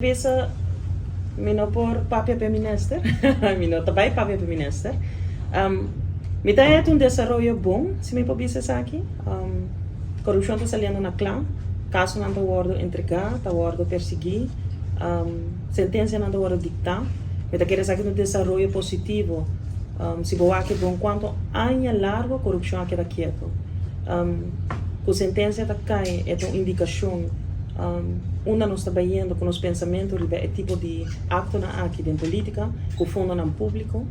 Bisa mi no por papia pa minister, mi no ta bay papia pa minister. Mi ta haya un desaroyo bon, si mi por bisa esaki. Corupcion ta saliendo na cla, casonan ta wordo entrega, ta wordo persigui, sentencianan ta wordo dicta. Mi ta kere esaki ta un desaroyo positivo. Si bo wak bon cuanto aña largo corupcion a keda kieto. Cu sentencia ta cay e ta un indicacion unda nos ta bayendo cu nos pensamento riba e tipo di actonan aki den politica cu fondonan publico.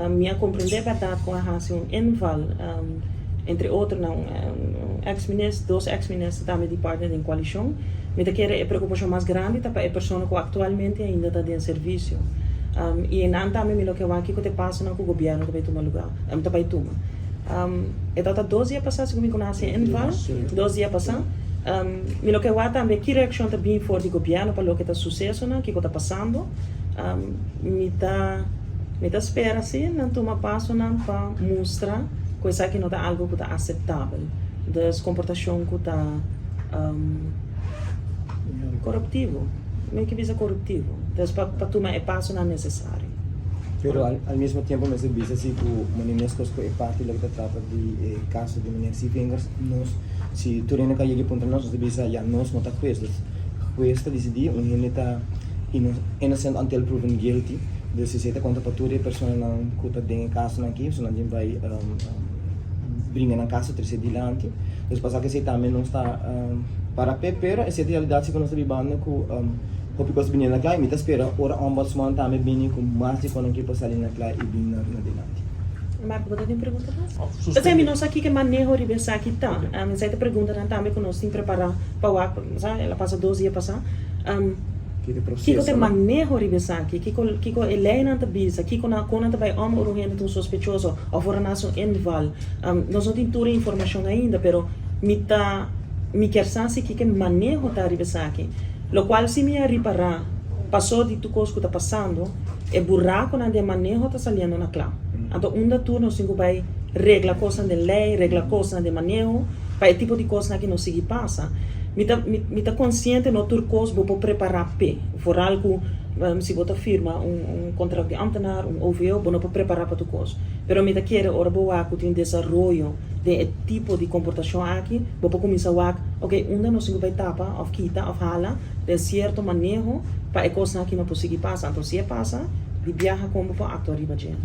Mi a comprende berdad cu a haci un inval, entre otronan un ex minister, dos ex minister tambe di partner den coalicion. Mi ta kere e preocupacion mas grandi ta pa e persona cu actualmente ainda ta den servicio. Y nan tambe mi lo ke wak kico ta e pasonan cu gobierno ta bay tuma lugar, ta bay tuma. E tabata 2 dia pasa segun mi cu nan haci e inval, 2 dia pasa. Mi lo ke wak tambe ki reaccion ta bin for di gobierno pa loke ta sucesonan, kico ta pasando. Mi ta spera si nan tuma pasonan pa mustra cu esaki no ta algo cu ta aceptabel. Dus comportacion cu ta coruptivo. Mi ke bisa coruptivo. Dus pa tuma e pasonan necesario. Pero al mismo tempo mester bisa si cu manera cu e parte loke ta trata di caso di meneer Sevinger, nos si tur hende ka yega puntra nos, nos bisa ya nos no ta hues, dus hues ta decidi. Un hende ta innocent until proven guilty, dus si ta conta pa tur e personanan cu ta den e caso aki, so nan tin bay bringa nan caso trece dilanti. Dus pasa cu esey tambe nos ta para pe, pero esey ta realidad si cu nos ta bibando cu hopi cos bini na cla y mi ta spera ora ombudsman tambe bini cu mas di con aki pa sali na cla y bini na dilanti. Marco, bo tin pregunta mas? Pesey mi no sa kico maneho riba esaki ta. Esey ta preguntanan tambe cu nos tin prepara pa wak, sa, el a pasa 2 dia pasa. Kiko Kiko proceso, te no? maneho riba esaki, kiko e leynan ta bisa, kiko na con nan ta bay om ora un hende ta un sospechoso of ora nan haci un inval. Nos no tin tur e informacion ainda, pero mi kier sa si kiko maneho ta riba esaki. Locual si mi a ripara, paso di tur cos cu ta pasando, e buraconan den maneho ta saliendo na cla. Anto unda tur nos tin cu bay regla cosnan den ley, regla cosnan den maneho, pa e tipo di cosnan aki no sigui pasa. Mi ta consciente no tur cos bo por prepara pe. Vooral cu si bo ta firma un contract di ambtenaar, un OVO, bo no por prepara pa tur cos. Pero mi ta kere ora bo wak cu tin un desaroyo den e tipo di comportacion aki, bo por cuminsa wak, ok, unda nos tin cu bay tapa, of kita, of hala, den cierto maneho, pa e cosnan aki no por sigui pasa. Anto si e pasa, di biaha con bo por actua riba dje.